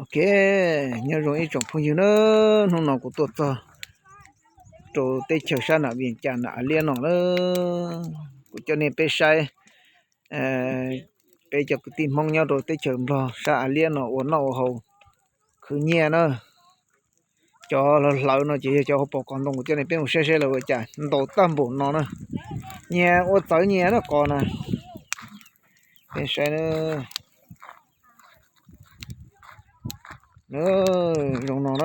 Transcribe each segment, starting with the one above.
Ok, nyob zoo ib tsoom phooj ywg na, hnub no kuv tuaj txog rau teb chaws sab nam Vias Cas nam Av Liab no na, kuv coj nej peb saib peb cov kwv tij Hmoob nyob rau teb chaws Nplog sab Av Liab no ua noj ua haus khwv nyiaj na. Cov hlawv hlawv no ces yog cov hauv paus qos ntoo, kuv coj nej peb mus saib saib lawv ua cas ntau tag npaum no na. Nyias ua txawv nyias na qos na. Peb saib na. Zoo no na,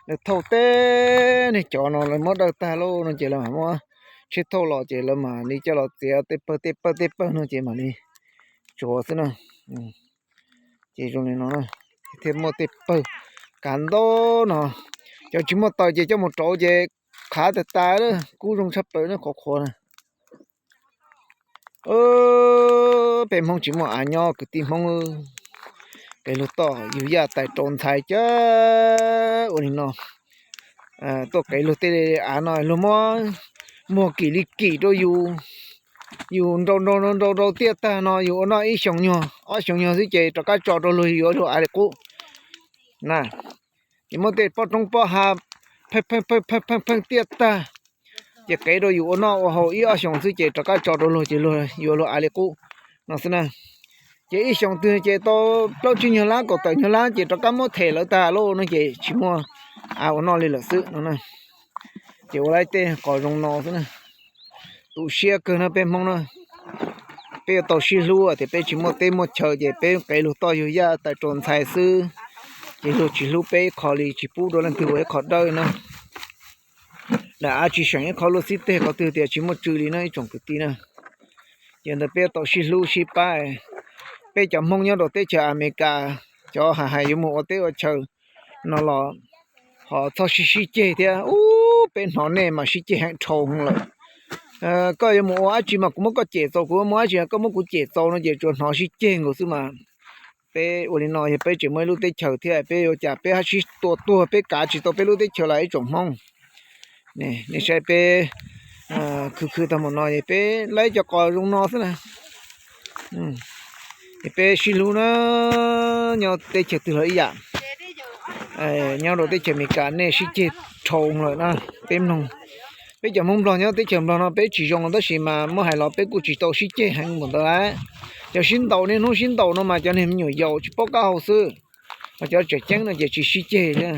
lawv thauj teb, nej cov no lawv muab dawj tag lauj no ces lawv mam muab tsheb thauj los ces lawv mam li coj los txiav tej pawg tej pawg tej pawg no ces mam li tsuav xwb na. Ces zoo li no na, thiaj muaj tej pawg kav ntau no. Cov tsis muaj taws ces coj mus rauv ces qhav tas tas, kub zoo tshaj plaws na, qhuav qhuav na. Peb Hmoob tsis muaj av nyob kwv tij Hmoob, kev luag toj yug yaj tais rau ntxhais cab ua li no. Tuaj kev luag tej av no luag muab muag kim li kim rau yus, yus nrau nrau nrau nrau tiaj tag no yus ua noj ib xyoos nyuag ob xyoos nyuag xwb ces rov qab tso rau luag yuav luag av li qub na. Ces muab tej pob roob pob hav pheej pheej pheej tiaj tag, ces kev rau yus ua noj ua haus ib ob xyoos xwb ces rov qab tso rau luag ces luag yuav luag av li qub no xwb na. Ces ib xyoos twg ces tau plaub tsib nyuag lab kaum tawm nyuag lab ces rov qab muab them lawv tag lauj no ces tsis muaj av ua noj li lawm xwb no. Ces ua lawm tej qos zoo no xwb na. Tu siab kawg no peb Hmoob na, peb yuav tau sib hlub tias peb tsis muaj teb muaj chaw ces peb kev luag toj yug yaj tais rau ntxhais xwb, ces luag tsis hlub peb ib qho li, tsis pub rau leej twg ua ib qho dawb na. Lam av tsis seem ib qho luaj xib teg qhov twg tias tsis muaj tsw li no ib tsoom kwv tij na. Ces ntawd peb yuav tau sib hlub sib pab. Peb cov Hmoob nyob rau teb chaws Amelikas, cov hais hais yuav mus ua teb ua chaw no los ho txhob sib sib ceg thiab. Ub, peb hnov nej mas sib ceg heev dhau lawm. Koj yuav mus ua dab tsi mas kuv muab koj cem txaus, kuv mus dab tsi koj muab kuv cem txaus no ces tsuas hnov sib ceg nkaus xwb mas. Peb ua li no yog peb tseem muaj ib lub teb chaws thiab peb yuav cas peb haj sib tua tuag, peb kav tsis tau peb lub teb chaws lawm ib tsoom Hmoob. Nej saib peb khwv khwv tag mus no es peb laib cov qos zoo no xwb na. Es peb sib hlub na, nyob teb chaws twg los ib yam. Nyob rau teb chaws Amelikas nej sib ceg dhau lawm na. Peb mloog, peb cov Hmoob Nplog nyob teb chaws Nplog no peb tsis zoo tab sis mas muab hais los peb kuj tsis tau sib ceg heev npaum ntawd lawm. Cov sib ntaus niaj hnub sib ntaus no mas cov niag me nyuam yaus tsis paub qab hau xwb, ho cov tseem ceeb no ces tsis sib ceg thiab.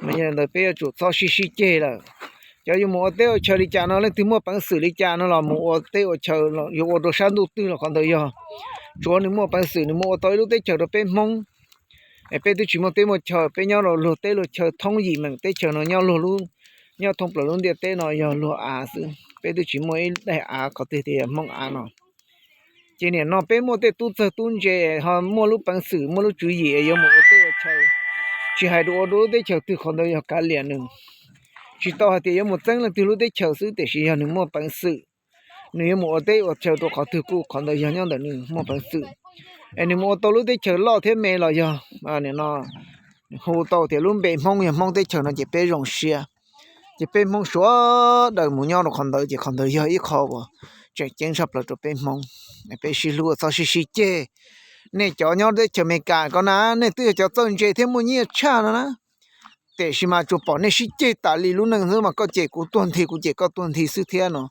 Mas yog li ntawd peb yuav tsum txhob sib sib ceg lawm. Cov yuav mus ua teb ua chaw li cas no, leej twg muaj peev xwm li cas no los mus ua teb ua chaw, yuav ua rau sab ntuj twg los qhov ntawd yog, tsuav nws muaj peev xwm nws mus ua tau ib lub teb chaws rau peb Hmoob. Es peb twb tsis muaj teb muaj chaw, peb nyob rau luag teb luag chaw thoob yim meem teb chaws no nyob luag lub, nyob thoob plaws lub ntiaj teb no yog luag av xwb, peb twb tsis muaj ib daim av qhov twg tias yog Hmoob av no. Ces nim no peb muaj tej tub txawg tub ntse ho muaj lub peev xwm muaj lub tswv yim yuav mus ua teb ua chaw, tsis hais rau ua rau lub teb chaws twg qhov ntawd yog kav liam nws. Tsis tau hais tias yuav mus txeeb leej twg lub teb chaws xwb tiam sis yog nws muaj peev xwm, nws yuav mus ua teb ua chaw rau qhov twg kuj qhov ntawd yog nyob ntawm nws muaj peev xwm. Es nws mus ua tau lub teb chaws loj thiab me los yog nim no hu tau tias lub npe Hmoob yog Hmoob teb chaws no ces peb zoo siab. Ces peb Hmoob sawv daws mus nyob rau qhov ntawd ces qhov ntawd yog ib qho uas tseem ceeb tshaj plaws rau peb Hmoob. Peb sib hlub txhob sib sib ceg. Nej cov nyob teb chaws Amelikas ko na, nej twb yog cov txawj ntse thiab muaj nyiaj tshaj no na, tiam sis mas tsuas pom nej sib ceg tas li lub neej xwb mas koj cem kuv tuag nthi kuv cem koj tuag nthi xwb thiab no.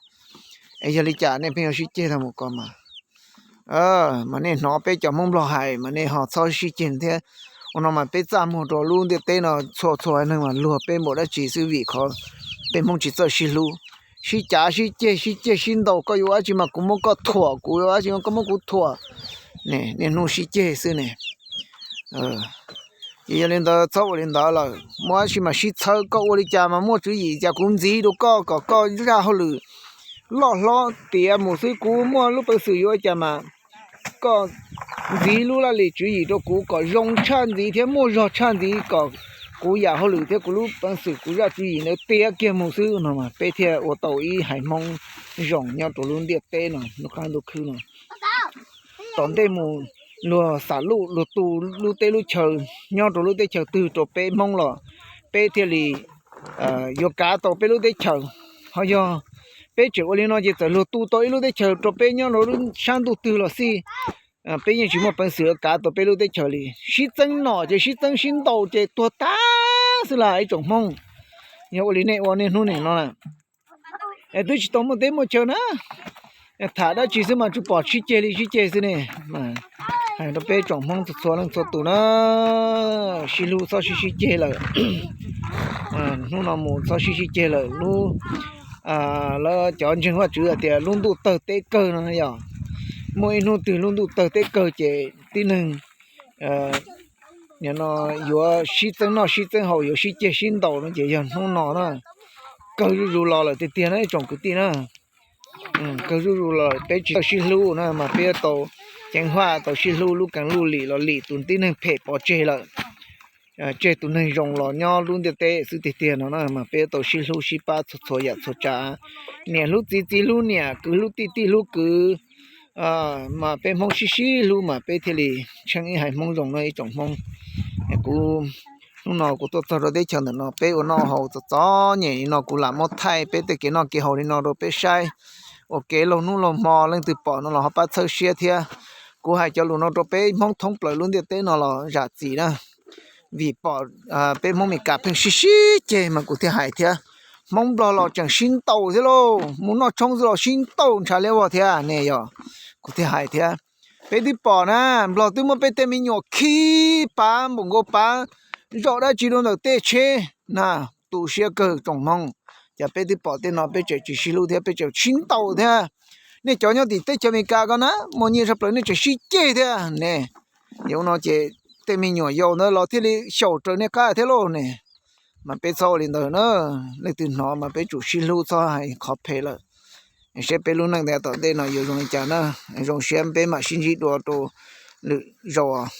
Es yog li cas nej pheej yuav sib ceg tag mus ko mas? Mas nej hnov peb cov Hmoob Nplog hais mas nej ho txhob sib ceg thiab. Ua no mas peb txaj muag rau lub ntiaj teb no txhua txhua neeg mas luag peb npaum dab tsi xwb vim qhov peb Hmoob tsis txawj sib hlub, sib cav sib ceg sib ceg sib ntaus, koj yuav ua dab tsi mas kuv muab koj thuam, kuv yuav ua dab tsi mas koj muab kuv thuam. Niaj hnub sib ceg xwb ne. Ces yog li ntawd txhob ua li ntawd lawm, muaj dab tsi mas sib txhawb, koj ua li cas mas muaj tswv yim cas kuv ntxiv rau koj kom koj zaj hauj lwm loj hlob tiav mus xwb, kuv muaj lub peev xwm yuav ua cas mas koj ntxiv lub laj lim tswv yim rau kuv kom zoo tshaj ntxiv thiab muaj zog tshaj ntxiv kom kuv yam hauj lwm thiab kuv lub peev xwm kuv zaj tswv yim ntawd tiav kiag mus xwb no mas peb thiaj ua tau ib haiv Hmoob zoo nyob rau lub ntiaj teb no lub qab ntuj khwb no. Tom ntej mus luag xam luj luag tu lub teb lub chaw nyob rau lub teb chaws twg rau peb Hmoob los peb thiaj li yuav kav tau peb lub teb chaws. Ho yog peb tseem ua li no ces txawm luag tu tau ib lub teb chaws rau peb nyob rau lub sab ntuj twg los xij, Peb yeej tsis muaj peev xwm kav tau peb lub teb chaws li, sib txeeb nom ces sib txeeb sib ntaus ces tuag tag xwb las ib tsoom Hmoob. Yog ua li nej ua niaj hnub nim no na, es twb tsis tau muaj teb muaj chaw na, tham dab tsi xwb mas tsuas pom sib ceg li sib ceg xwb ne. Hais rau peb tsoom Hmoob txhua txhua leej txhua tus na, sib hlub txhob sib sib ceg lawm. Hnub no mus txhob sib sib ceg lawm. Lub, lawv cov ntseeg Vajtswv hais tias lub ntuj tawg teb kawg no yog muaj ib hnub twg lub ntuj tawg teb kawg ces tib neeg no yuav sib txeeb noj sib txeeb haus, yuav sib ceg sib ntaus no ces yog hnub no na. Kawg zuj zus los lawm tiag tiag na ib tsoom kwv tij na. Kawg zuj zus los peb tsis tau sib hlub na mas peb yuav tau ceev faj tau sib hlub, lub keev luj lim los lim tus tib neeg phem pov tseg lawm, tseg tus neeg zoo los nyob lub ntiaj teb xwb tiag tiag no na mas peb yuav tau sib hlub sib pab txhua txhua yam txhua tsav. Niam hlub txiv, txiv hlub niam, kwv hlub tij, tij hlub kwv, mas peb Hmoob sib sib hlub mas peb thiaj li tsheej ib haiv Hmoob zoo no ib tsoom Hmoob. Kuv, hnub no kuv tuaj txog rau teb chaws ntawm no peb ua noj haus txom txom nyem li no kuv lam muab thaij peb tej kev noj kev haus li no rau peb saib, ua kev laug hnub laug hmo leej twg pom no los ho pab txhawb siab thiab. Kuv hais cov lus no rau peb Hmoob thoob plaws lub ntiaj teb no los zam txim na, vim pom peb Hmoob Meskas pheej sib sib ceg mas kuv thiaj hais thiab. Hmoob Nplog los tseem sib ntaus thiab lauj, mus noj tshoob xwb los sib ntaus ntshav liab vog thiab ne yog, kuv thiaj hais thiab. Peb twb pom na, Nplog twb muab peb tej me nyuam khi pav npaum nkaus pav zaum dab tsi rau ntawm tej tsheb na, tu siab kawg tsoom Hmoob. Ces peb twb pom tej no peb tseem tsis sib hlub thiab peb tseem sib ntaus thiab. Nej cov nyob tim teb chaws Amelikas ko na muaj nyiaj tshaj plaws nej tseem sib ceg thiab ne. Yog no ces tej me nyuam yaus ntawd los thiaj li xyaum raws nej qab thiab lauj ne. Mas peb txhob ua li ntawd na, leej twg hnov mas peb tsum sib hlub txhob hais qhov phem lawm. Saib peb lub neej tom ntej no yuav zoo li cas na. Zoo siab peb mam sib ntsib dua rau lwm zaus.